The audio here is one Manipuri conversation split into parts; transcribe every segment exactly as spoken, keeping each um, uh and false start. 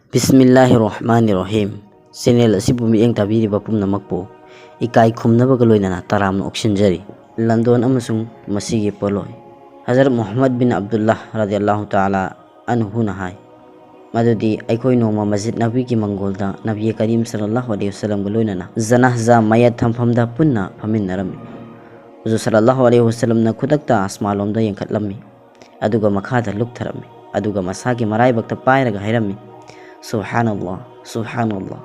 ꯕꯤꯁꯃꯤꯜꯂꯥꯍꯤꯔ ꯔꯍꯃꯥꯅꯤꯔ ꯔꯍꯤꯝ꯫ ꯆꯦꯅꯦꯜ ꯑꯁꯤꯕꯨ ꯃꯤꯠꯌꯦꯡ ꯇꯥꯕꯤꯔꯤꯕ ꯄꯨꯝꯅꯃꯛꯄꯨ ꯏꯀꯥꯏ ꯈꯨꯝꯅꯕꯒ ꯂꯣꯏꯅꯅ ꯇꯔꯥꯝꯅ ꯑꯣꯛꯁꯤꯟꯖꯔꯤ꯫ ꯂꯟꯗꯣꯟ ꯑꯃꯁꯨꯡ ꯃꯁꯤꯒꯤ ꯄꯣꯠꯂꯣꯏ꯫ ꯍꯖꯔꯠ ꯃꯨꯍꯝꯃꯗ ꯕꯤꯟ ꯑꯕꯗꯨꯜꯂꯥꯍ ꯔꯗꯤꯌꯜꯂꯥꯍꯨ ꯇꯥꯂꯥ ꯑꯟꯍꯨꯅ ꯍꯥꯏ ꯃꯗꯨꯗꯤ ꯑꯩꯈꯣꯏ ꯅꯣꯡꯃ ꯃꯁꯖꯤꯗ ꯅꯕꯤꯒꯤ ꯃꯪꯒꯣꯜꯗ ꯅꯕꯤ ꯀꯔꯤꯝ ꯁꯜꯂꯜꯂꯥꯍꯨ ꯑꯂꯩꯍꯤ ꯋꯁꯜꯂꯝꯒ ꯂꯣꯏꯅꯅ ꯖꯅꯥꯍꯖꯥ ꯃꯌꯦꯠ ꯊꯝꯐꯝꯗ ꯄꯨꯟꯅ ꯐꯝꯃꯤꯟꯅꯔꯝꯃꯤ꯫ ꯍꯨꯖꯨꯔ ꯁꯜꯂꯜꯂꯥꯍꯨ ꯑꯂꯩꯍꯤ ꯋꯁꯜꯂꯝꯅ ꯈꯨꯗꯛꯇ ꯑꯁꯃꯥꯂꯣꯝꯗ ꯌꯦꯡꯈꯠꯂꯝꯃꯤ, ꯑꯗꯨꯒ ꯃꯈꯥꯗ ꯂꯨꯞꯊꯔꯝꯃꯤ, ꯑꯗꯨꯒ ꯃꯁꯥꯒꯤ ꯃꯔꯥꯏꯕꯛꯇ ꯄꯥꯏꯔꯒ ꯍꯥꯏꯔꯝꯃꯤ, "ꯁꯨꯕꯍꯥꯅꯜꯂꯥꯍ, ꯁꯨꯕꯍꯥꯅꯜꯂꯥꯍ,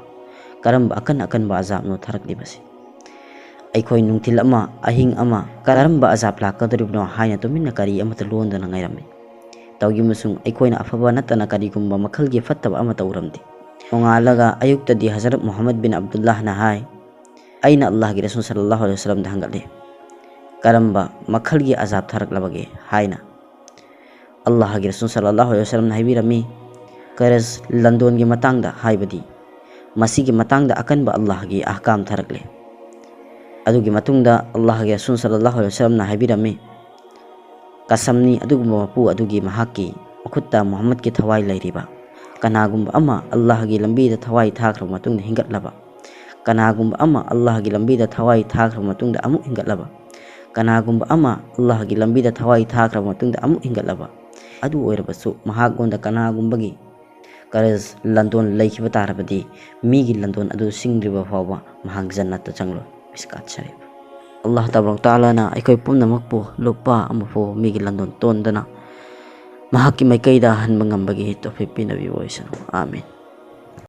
ꯀꯔꯝꯕ ꯑꯀꯟ ꯑꯀꯟꯕ ꯑꯖꯥꯕꯅꯣ ꯊꯥꯔꯛꯂꯤꯕꯁꯤ? ꯑꯩꯈꯣꯏ ꯅꯨꯡꯊꯤꯜ ꯑꯃ, ꯑꯍꯤꯡ ꯑꯃ ꯀꯔꯝꯕ ꯑꯖꯥꯕ ꯂꯥꯛꯀꯗꯧꯔꯤꯕꯅꯣ ꯍꯥꯏꯅ ꯇꯨꯃꯤꯟꯅ ꯀꯔꯤ ꯑꯃꯠꯇ ꯂꯣꯟꯗꯅ ꯉꯥꯏꯔꯝꯃꯤ꯫ ꯇꯧꯈꯤꯕꯁꯨꯡ ꯑꯩꯈꯣꯏꯅ ꯑꯐꯕ ꯅꯠꯇꯅ ꯀꯔꯤꯒꯨꯝꯕ ꯃꯈꯜꯒꯤ ꯐꯠꯇꯕ ꯑꯃꯠꯇ ꯎꯔꯝꯗꯦ"꯫ ꯅꯣꯡꯉꯥꯜꯂꯒ ꯑꯌꯨꯛꯇꯗꯤ ꯍꯖꯔꯠ ꯃꯨꯍꯝꯃꯗ ꯕꯤꯟ ꯑꯕꯗꯨꯜꯂꯥꯍꯅ ꯍꯥꯏ, "ꯑꯩꯅ ꯑꯜꯂꯥꯍꯒꯤ ꯔꯁꯨꯜ ꯁꯜꯂꯜꯂꯥꯍꯨ ꯑꯂꯩꯍꯤ ꯋꯁꯜꯂꯝꯗ ꯍꯪꯒꯠꯂꯤ, ꯀꯔꯝꯕ ꯃꯈꯜꯒꯤ ꯑꯖꯥꯕ ꯊꯥꯔꯛꯂꯕꯒꯦ?" ꯍꯥꯏꯅ꯫ ꯑꯜꯂꯥꯍꯒꯤ ꯔꯁꯨꯜ ꯁꯜꯂꯜꯂꯥꯍꯨ ꯑꯂꯩꯍꯤ ꯋꯁꯜꯂꯝꯅ ꯍꯥꯏꯕꯤꯔꯝꯃꯤ, "ꯀꯔꯖ ꯂꯟꯗꯣꯟꯒꯤ ꯃꯇꯥꯡꯗ, ꯍꯥꯏꯕꯗꯤ ꯃꯁꯤꯒꯤ ꯃꯇꯥꯡꯗ ꯑꯀꯟꯕ ꯑꯜꯂꯥꯍꯒꯤ ꯑꯍꯀꯥꯝ ꯊꯥꯔꯛꯂꯦ"꯫ ꯑꯗꯨꯒꯤ ꯃꯇꯨꯡꯗ ꯑꯜꯂꯥꯍꯒꯤ ꯔꯁꯨꯜ ꯁꯜꯂꯜꯂꯥꯍꯨ ꯑꯂꯩꯍꯤ ꯋꯁꯜꯂꯝꯅ ꯍꯥꯏꯕꯤꯔꯝꯃꯤ, "ꯀꯁꯝꯅꯤ ꯑꯗꯨꯒꯨꯝꯕ ꯃꯄꯨ ꯑꯗꯨꯒꯤ ꯃꯍꯥꯛꯀꯤ ꯃꯈꯨꯠꯇ ꯃꯨꯍꯝꯃꯗꯀꯤ ꯊꯋꯥꯏ ꯂꯩꯔꯤꯕ꯫ ꯀꯅꯥꯒꯨꯝꯕ ꯑꯃ ꯑꯜꯂꯥꯍꯒꯤ ꯂꯝꯕꯤꯗ ꯊꯋꯥꯏ ꯊꯥꯈ꯭ꯔꯕ ꯃꯇꯨꯡꯗ ꯍꯤꯡꯒꯠꯂꯕ, ꯀꯅꯥꯒꯨꯝꯕ ꯑꯃ ꯑꯜꯂꯥꯍꯒꯤ ꯂꯝꯕꯤꯗ ꯊꯋꯥꯏ ꯊꯥꯈ꯭ꯔꯕ ꯃꯇꯨꯡꯗ ꯑꯃꯨꯛ ꯍꯤꯡꯒꯠꯂꯕ, ꯀꯅꯥꯒꯨꯝꯕ ꯑꯃ ꯑꯜꯂꯥꯍꯒꯤ ꯂꯝꯕꯤꯗ ꯊꯋꯥꯏ ꯊꯥꯈ꯭ꯔꯕ ꯃꯇꯨꯡꯗ ꯑꯃꯨꯛ ꯍꯤꯡꯒꯠꯂꯕ, ꯑꯗꯨ ꯑꯣꯏꯔꯕꯁꯨ ꯃꯍꯥꯛꯉꯣꯟꯗ ꯀꯅꯥꯒꯨꯝꯕꯒꯤ ꯀꯔꯖ ꯂꯟꯗꯣꯟ ꯂꯩꯈꯤꯕ ꯇꯥꯔꯕꯗꯤ, ꯃꯤꯒꯤ ꯂꯟꯗꯣꯟ ꯑꯗꯨ ꯁꯤꯡꯗ꯭ꯔꯤꯕ ꯐꯥꯎꯕ ꯃꯍꯥꯛ ꯖꯟꯅꯠꯇ ꯆꯪꯂꯣꯏ"꯫ ꯃꯤꯁꯀꯥꯠ ꯁꯔꯤꯐ꯫ ꯑꯜꯂꯥꯍ ꯇꯕꯥꯔꯛ ꯇꯥꯂꯥꯅ ꯑꯩꯈꯣꯏ ꯄꯨꯝꯅꯃꯛꯄꯨ ꯂꯨꯄꯥ ꯑꯃꯐꯥꯎ ꯃꯤꯒꯤ ꯂꯟꯗꯣꯟ ꯇꯣꯟꯗꯅ ꯃꯍꯥꯛꯀꯤ ꯃꯥꯏꯀꯩꯗ ꯍꯟꯕ ꯉꯝꯕꯒꯤ ꯇꯧꯐꯤꯛ ꯄꯤꯅꯕꯤꯕ ꯑꯣꯏꯁꯅꯨ꯫ ꯑꯥꯃꯤꯟ꯫